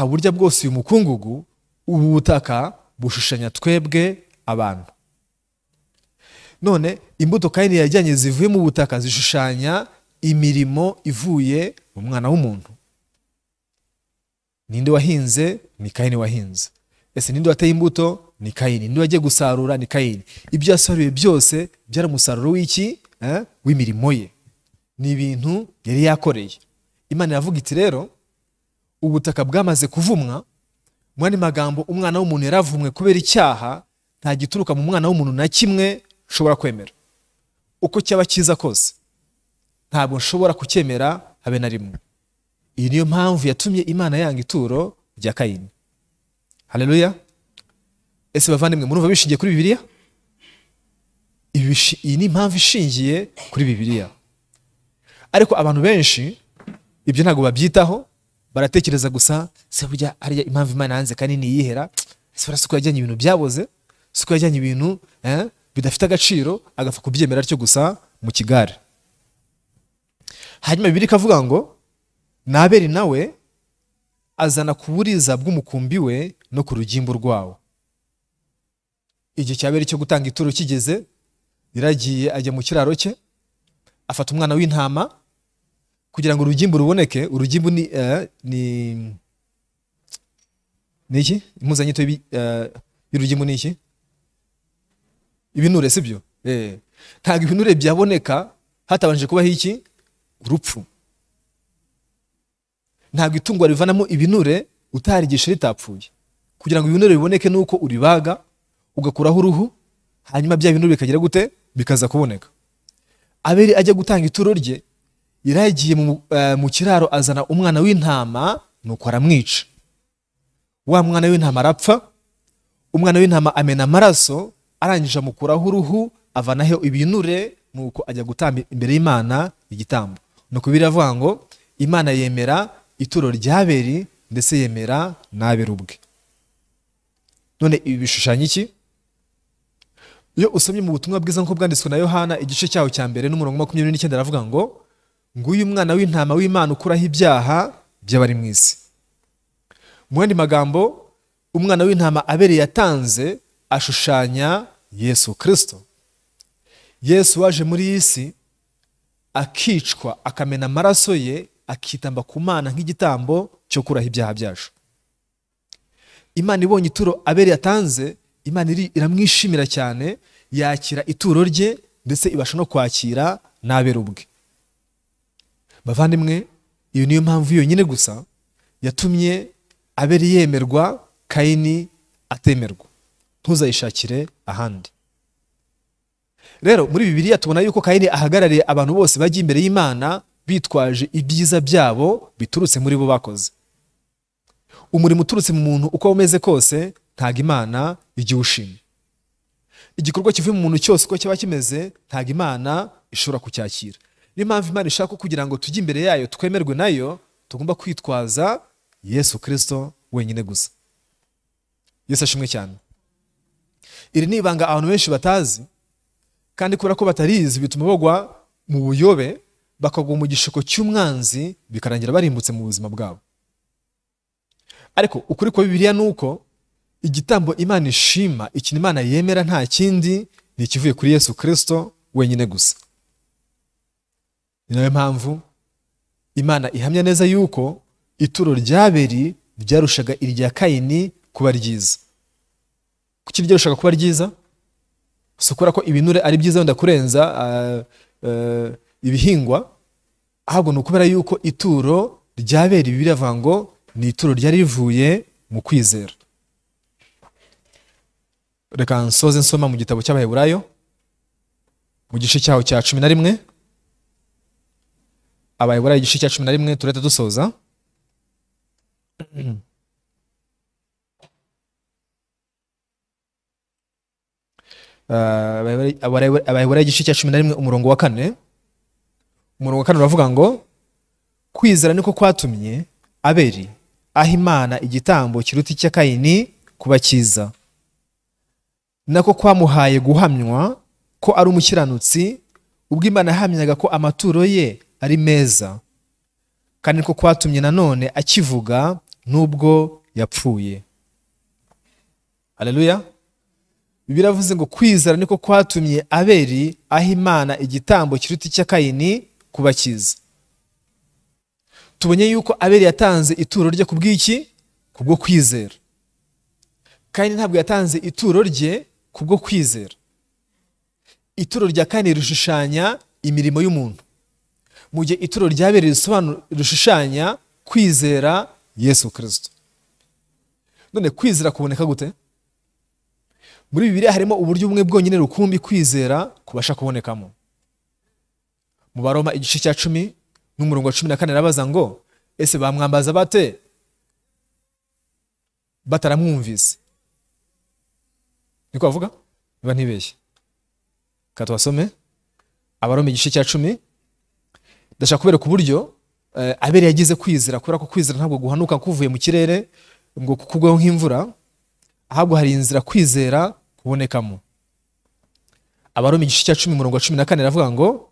Burya bwose uyu mukungugu, ubu butaka bushushanya twebwe abantu. None imbuto Kayini yajyanye zivuye mu butaka zishushanya imirimo ivuye mu mwana w'umuntu. Ninde wahinze? Ni Kayini wahinze. Ese ninde wateye imbuto? Ni Kayini. Ninde wagiye gusarura? Ni Kayini. Ibyo yasaruye byose byari umusaruro w'iki? W'imirimo ye. Ni ibintu yari yakoreye. Imana iravuga iti rero ubutaka bwamaze kuvumwa, mu yandi magambo umwana w'umuntu yaravumwe kubera icyaha, nta gituruka mu mwana w'umuntu na kimwe ushobora kwemera. Uko cyaba cyiza kose ntabwo nshobora kucyemera habe na rimwe. Iyi niyo mpamvu yatumye Imana yanga ituro rya Kayini. Haleluya. Ese bavandimwe murumva bishingiye kuri Bibiliya? Iyi ni impamvu ishingiye kuri Bibiliya. Ariko abantu benshi ibyo ntabwo babyitaho, baratekereza gusa se burya ariya impamvu Imana yanze Kayini yihera, se barasuko yajyanye ibintu byaboze, suko yajyanye ibintu bidafite agaciro, agapfa kubyemera atyo gusa mu kigare. Hanyuma Bibiliya ikavuga ngo na Abeli nawe azana ku buriza bw'umukumbi we no ku rugimbu rwawo. Igihe cya Abeli cyo gutanga ituro kigeze, yaragiye ajya mu kiraro cye, afata umwana w'intama kugira ngo urugimbu ruboneke. Urugimbu ni ni iki? Impuzanyito y'urugimbu ni iki? Ibinure, sibyo? Ntabwo ibinure byaboneka hatabanje kubaho iki? Urupfu. Ntabwo itungo rivanamo ibinure utarigisha ritapfuye. Kugira ngo ibinure biboneke nuko uribaga ugakuraho uruhu, hanyuma bya binure bikagira gute? Bikaza kuboneka. Abeli ajya gutanga ituro rye, yaragiye mu kiraro azana umwana w'intama, nuko aramwica. Wa mwana w'intama arapfa, umwana w'intama amena amaraso, arangije amukuraho uruhu, avanaho ibinure, nuko ajya gutamba imbere y'Imana igitambo. Nuko biravuga ngo Imana yemera ituro rya Abeli ndetse yemera n'Abeli ubwe. None ibi bishushanya iki? Iyo usomye mu butumwa bwiza nk'uko bwanditswe na Yohana igice cyaho cya mbere n'umurongo 29 aravuga ngo nguyu mwana w'intama w'Imana ukuraho ibyaha by'abari mu isi. Mu yandi magambo umwana w'intama Abeli yatanze ashushanya Yesu Kristo. Yesu waje muri iyi si akicwa, akamena amaraso ye, akitamba ku Mana nk'igitambo cyo kuraho ibyaha byacu. Imana ibonye ituro Abeli yatanze, Imana iramwishimira cyane, yakira ituro rye ndetse ibasha no kwakira n'Abeli ubwe. Bavandimwe, iyo niyo mpamvu yonyine gusa yatumye Abeli yemerwa, Kayini atemerwa. Ntuzayishakire ahandi. Rero muri Bibiliya tubona yuko Kayini ahagarariye abantu bose bajya imbere y'Imana bitwaje ibyiza byabo biturutse muri bo bakoze. Umurimo uturutse mu muntu uko umeze kose ntago Imana igiwushima. Igikorwa kivuye mu muntu cyose uko cyaba kimeze ntago Imana ishobora kucyakira. Niyo mpamvu Imana ishaka kugira ngo tujye imbere yayo twemerwe nayo, tugomba kwitwaza Yesu Kristo wenyine gusa. Yesu ashimwe cyane. Iri ni ibanga abantu benshi batazi, kandi kubera ko batarizi bituma bagwa mu buyobe, bakagwa mu gishuko cy'umwanzi, bikarangira barimbutse mu buzima bwabo. Ariko ukuri kwa Bibiliya nuko igitambo Imana ishima, ikintu Imana yemera nta kindi, ni ikivuye kuri Yesu Kristo wenyine gusa. Ni nayo mpamvu Imana ihamya neza yuko ituro rya Abeli ryarushaga irya Kayini kuba ryiza. Kuki ryarushaga kuba ryiza? Si ukubera ko ibinure ari byiza wenda kurenza ibihingwa, ahubwo ni ukubera yuko ituro rya Abeli Bibiliya ivuga ngo ni ituro ryari rivuye mu kwizera. Reka nsoze nsoma mu gitabo cy'Abaheburayo mu gice cyaho cya 11. Abaheburayo igice cya 11 turahita dusoza. Abaheburayo igice cya 11 umurongo wa 4. Umurongo wa 4 uravuga ngo kwizera niko kwatumye Abeli aha Imana igitambo kiruta icya Kayini kuba cyiza, nako kwamuhaye guhamywa ko ari umukiranutsi, ubwo Imana yahamyaga ko amaturo ye ari meza, kandi niko kwatumye nanone akivuga nubwo yapfuye. Haleluya. Bibiliya iravuze ngo kwizera niko kwatumye Abeli aha Imana igitambo kiruta icya Kayini kuba cyiza. Tubonye yuko Abeli yatanze ituro rye kubw'iki? Kubwo kwizera. Kayini ntabwo yatanze ituro rye kubwo kwizera. Ituro rya Kayini rishushanya imirimo y'umuntu, mu gihe ituro rya Abeli rishushanya kwizera Yesu Kristo. None kwizera kuboneka gute? Muri Bibiliya harimo uburyo bumwe bwonyine rukumbi kwizera kubasha kubonekamo. Mu Baroma igice cya 10 n'umurongo wa 14 arabaza ngo ese bamwambaza bate bataramwumvise? Niko avuga? Niba ntibeshye. Katwasome Abaroma igice cya 10. Ndashaka kubereka uburyo Abeli yagize kwizera, kubera ko kwizera ntabwo guhanuka kuvuye mu kirere ngo kukugwaho nk'imvura, ahubwo hari inzira kwizera kubonekamo. Abaroma igice cya 10 umurongo wa 14 aravuga ngo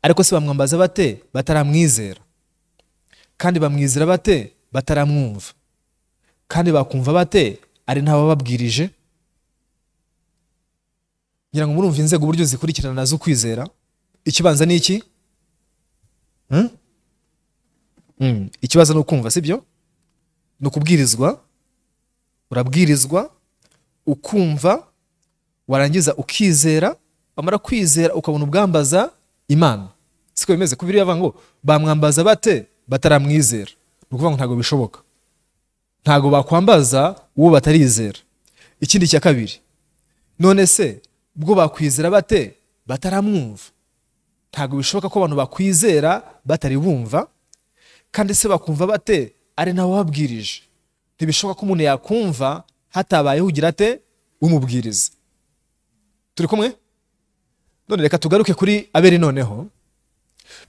ariko se bamwambaza bate bataramwizera? Kandi bamwizera bate bataramwumva? Kandi bakumva bate ari ntabababwirije? Ngira ngo murumva inzego uburyo zikurikirana nazo kwizera. Ikibanza ni iki? Ikibazo ni ukumva, sibyo? Ni ukubwirizwa. Urabwirizwa, ukumva, warangiza ukizera, wamara kwizera ukabona ubwambaza Imana. Siko bimeze? Kubiri yavuga ngo bamwambaza bate bataramwizera. Ni ukuvuga ngo ntago bishoboka. Ntago bakwambaza uwo batarizera. Ikindi cya kabiri, none se ubwo bakwizera bate bataramwumva? Ntago bishoboka ko abantu bakwizera batari bumva. Kandi se bakumva bate ari nawe wabwirije? Ntibishoboka ko umuntu yakumva hatabayeho ugira ate umubwiriza. Turi kumwe? None reka tugaruke kuri Abeli noneho.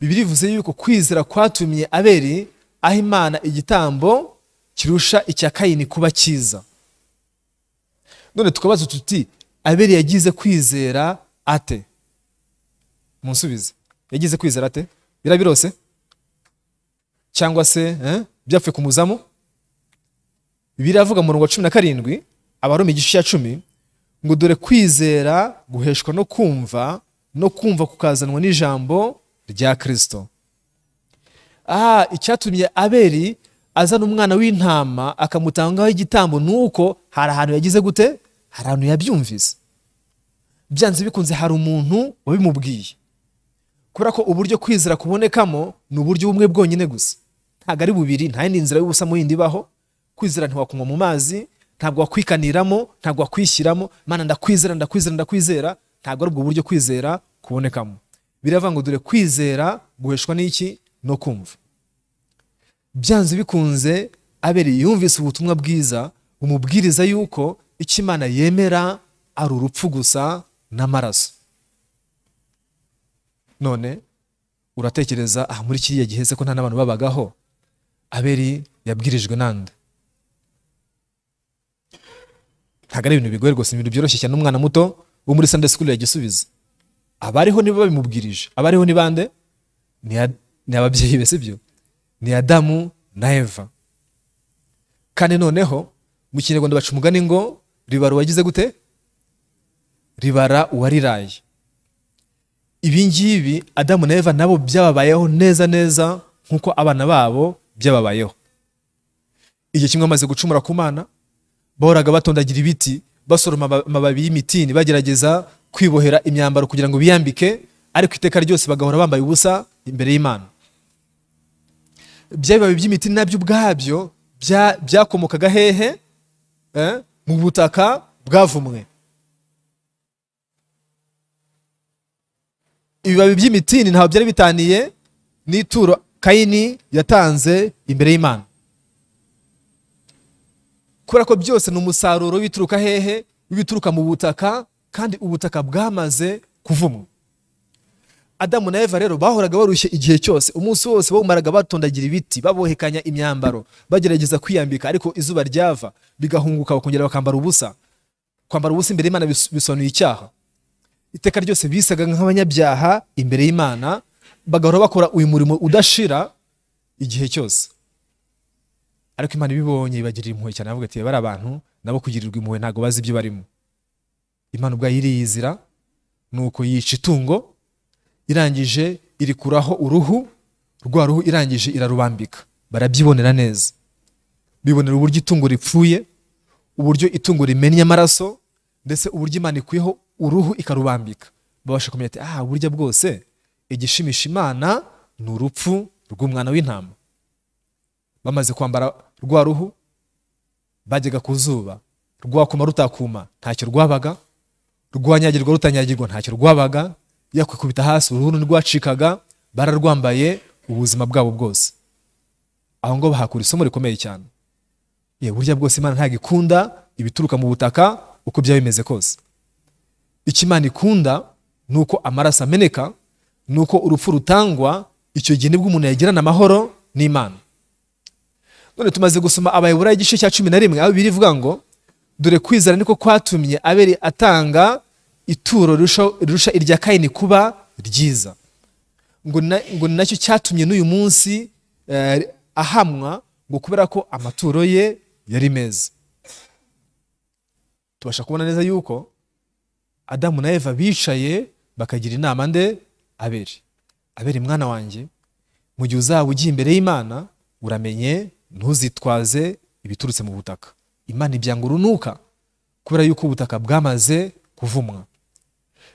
Bibiliya ivuze yuko kwizera kwatumye Abeli aha Imana igitambo kirusha icya Kayini kuba cyiza. None tukabaza tuti Abeli yagize kwizera ate? Munsubize. Yagize kwizera ate? Birabirose? Cyangwa se byapfuye kumuzamo? Bibiliya iravuga mu murongo wa 17 Abaroma igice cya 10 ngo dore kwizera guheshwa no kumva, no kumva kukazanwa n'ijambo rya Kristo. Icyatumye Abeli azana umwana w'intama akamutangaho igitambo nuko hari ahantu yagize gute? Hari ahantu yabyumvise. Byanze bikunze hari umuntu wabimubwiye. Kubera ko uburyo kwizera kubonekamo ni uburyo bumwe bwonyine gusa, ntabwo ari bubiri, nta yindi nzira y'ubusa mu yindi ibaho. Kwizera ntiwakunywa mu mazi, ntabwo wakwikaniramo, ntabwo wakwishyiramo. Mana ndakwizera, ndakwizera, ndakwizera, ntabwo ari ubwo buryo kwizera kubonekamo. Biravuga ngo dore kwizera guheshwa n'iki? No kumva. Byanze bikunze Abeli yumvise ubutumwa bwiza bumubwiriza yuko icyo Imana yemera ari urupfu gusa n'amaraso. None uratekereza muri kiriya gihe se ko nta n'abantu babagaho, Abeli yabwirijwe nande? Ntabwo ari ibintu bigoye rwose, ibintu byoroshye cyane. Umwana muto wo muri Sunday school yagisubiza. Abariho nibo babimubwirije. Abariho ni bande? Ni ababyeyi be, sibyo? Ni Adamu na Eva. Kandi noneho mu Kinyarwanda baca umugani ngo ribara uwagize gute? Ribara uwariraye. Ibi ngibi Adamu na Eva nabo byababayeho neza neza nkuko abana babo byababayeho. Igihe kimwe bamaze gucumura ku Mana, bahoraga batondagira ibiti, basoroma amababi y'imitini, bagerageza kwibohera imyambaro kugira ngo biyambike, ariko iteka ryose bagahora bambaye ubusa imbere y'Imana. Bya bibabi by'imitini nabyo ubwabyo byakomokaga hehe? Mu butaka bwavumwe. Ibibabi by'imitini ntabwo byari bitaniye n'ituro Kayini yatanze imbere y'Imana. Kubera ko byose ni umusaruro w'ibituruka hehe? W'ibituruka mu butaka, kandi ubutaka bwamaze kuvumwa. Adamu na Eva rero bahoraga barushye igihe cyose, umunsi wose bawumaraga batondagira ibiti, babohekanya imyambaro, bagerageza kwiyambika, ariko izuba ryava bigahunguka bakongera bakambara ubusa. Kwambara ubusa imbere y'Imana bisobanuye icyaha. Iteka ryose bisaga nk'abanyabyaha imbere y'Imana, bagahora bakora uyu murimo udashira igihe cyose. Ariko Imana ibibonye ibagirira impuhwe cyane, avuga ati bari abantu nabo kugirirwa impuhwe ntago bazi ibyo barimo. Imana ubwayo iriyizira, nuko yica itungo, irangije irikuraho uruhu, rwa ruhu irangije irarubambika. Barabyibonera neza, bibonera uburyo itungo ripfuye, uburyo itungo rimennye amaraso, ndetse uburyo Imana ikuyeho uruhu ikarubambika. Babasha kumenya ati burya bwose igishimisha Imana ni urupfu rw'umwana w'intama. Bamaze kwambara rwa ruhu, bajyaga ku zuba, rwakuma rutakuma ntacyo rwabaga, rwanyagirwa rutanyagirwa ntacyo rwabaga, yakwikubita hasi uruhu ntirwacikaga, bararwambaye ubuzima bwabo bwose. Aho ngo bahakura isomo rikomeye cyane. Burya bwose Imana ntabwo ikunda ibituruka mu butaka uko byaba bimeze kose. Icyo Imana ikunda ni uko amaraso ameneka, ni uko urupfu rutangwa, icyo gihe nibwo umuntu yagirana amahoro n'Imana. None tumaze gusoma Abaheburayo igice cya 11 aho Bibiliya ivuga ngo dore kwizera niko kwatumye Abeli atanga ituro rirusha irya Kayini kuba ryiza. Ngo nacyo cyatumye n'uyu munsi ahamwa, ngo kubera ko amaturo ye yari meza. Tubasha kubona neza yuko Adamu na Eva bicaye bakagira inama nde? Abeli. Abeli mwana wanjye, mu gihe uzaba ugiye imbere y'Imana uramenye ntuzitwaze ibiturutse mu butaka. Imana ibyanga urunuka kubera yuko ubutaka bwamaze kuvumwa.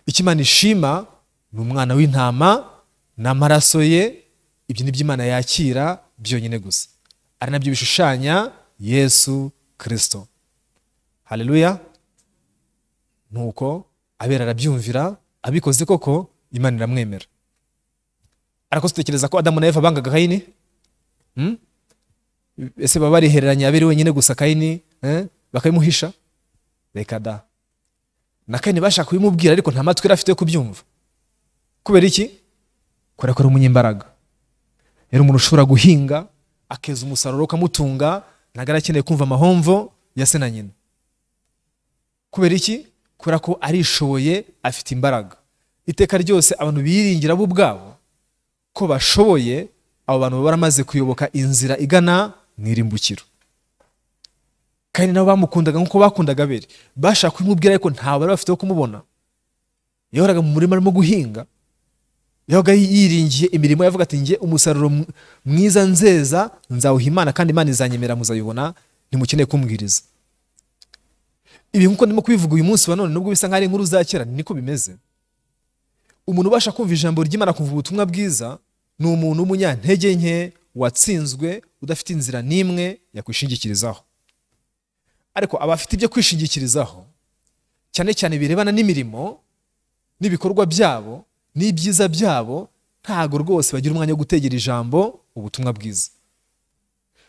Icyo Imana ishima ni umwana w'intama n'amaraso ye, ibyo ni byo Imana yakira byonyine gusa, ari nabyo bishushanya Yesu Kristo. Haleluya. Nuko Abeli arabyumvira, abikoze koko Imana iramwemera. Ariko tutekereza ko Adamu na Eva bangaga Kayini? Ese baba barihereranye Abeli wenyine gusa, Kayini bakabimuhisha? Reka da. Na Kayini bashaka kubimubwira ariko nta matwi afite yo kubyumva. Kubera iki? Kubera ko ari umunyembaraga. Yari umuntu ushobora guhinga akeza umusaruro ukamutunga, ntabwo arakeneye kumva amahomvo ya se na nyina. Kubera iki? Kubera ko arishoboye, afite imbaraga. Iteka ryose abantu biringira bo ubwabo ko bashoboye, abo bantu baba baramaze kuyoboka inzira igana mu irimbukiro. Kandi nabo bamukundaga nkuko bakundaga Abeli, bashaka kumubwira ariko nta bari bafite wo kumubona. Yahoraga mu murima arimo guhinga. Yabaga yiringiye imirimo, yavuga ati nge umusaruro mwiza nzeza nzawuha Imana, kandi Imana izanyemera, muzayibona, ntimukeneye kumbwiriza. Ibi nkuko ndimo kubivuga uyu munsi wa none, nubwo bisa nk'aho ari inkuru za kera, niko bimeze. Umuntu ubasha kumva ijambo ry'Imana, kumva ubutumwa bwiza, ni umuntu w'umunyantege nke watsinzwe, udafite inzira n'imwe yakwishingikirizaho. Ariko abafite ibyo kwishingikirizaho cyane cyane birebana n'imirimo n'ibikorwa byabo n'ibyiza byabo, ntago rwose bagira umwanya wo gutegera ijambo ubutumwa bwiza.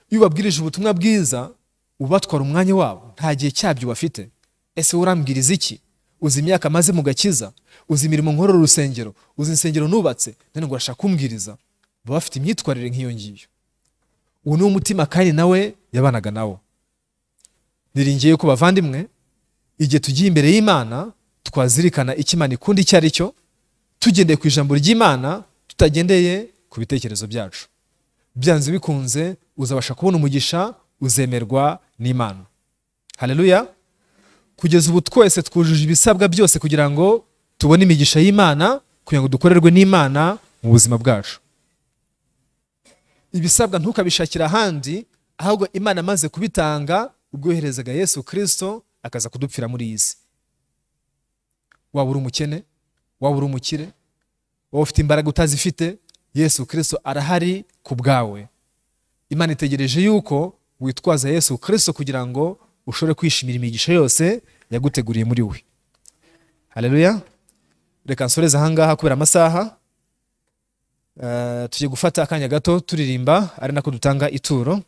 Iyo ubabwirije ubutumwa bwiza ubatwara umwanya wabo, nta gihe cyabyo bafite. Ese urambwiriza iki? Uzi imyaka maze mu gakiza, uzi imirimo nkorera urusengero, uzi insengero nubatse, none ngo urashaka kumbwiriza? Baba bafite imyitwarire nk'iyo ngiyo. Uwo ni umutima kandi nawe yabanaga nawo. Niringiye ko bavandimwe, igihe tugiye imbere y'Imana twazirikana icyo Imana ikunda icyo ari cyo, tugendeye ku ijambo ry'Imana, tutagendeye ku bitekerezo byacu. Byanze bikunze uzabasha kubona umugisha, uzemerwa n'Imana. Haleluya! Kugeza ubu twese twujuje ibisabwa byose kugira ngo tubone imigisha y'Imana, kugira ngo dukorerwe n'Imana mu buzima bwacu. Ibisabwa ntukabishakira ahandi, ahubwo Imana amaze kubitanga ubwo yoherezaga Yesu Kristo akaza kudupfira muri iyi si. Waba uri umukene, waba uri umukire, waba ufite imbaraga utazifite, Yesu Kristo arahari ku bwawe. Imana itegereje yuko witwaza Yesu Kristo kugira ngo ushobore kwishimira imigisha yose yaguteguriye muri we. Haleluya! Reka nsoreze ahangaha kubera amasaha. Tugiye gufata akanya gato turirimba, ari nako dutanga ituro.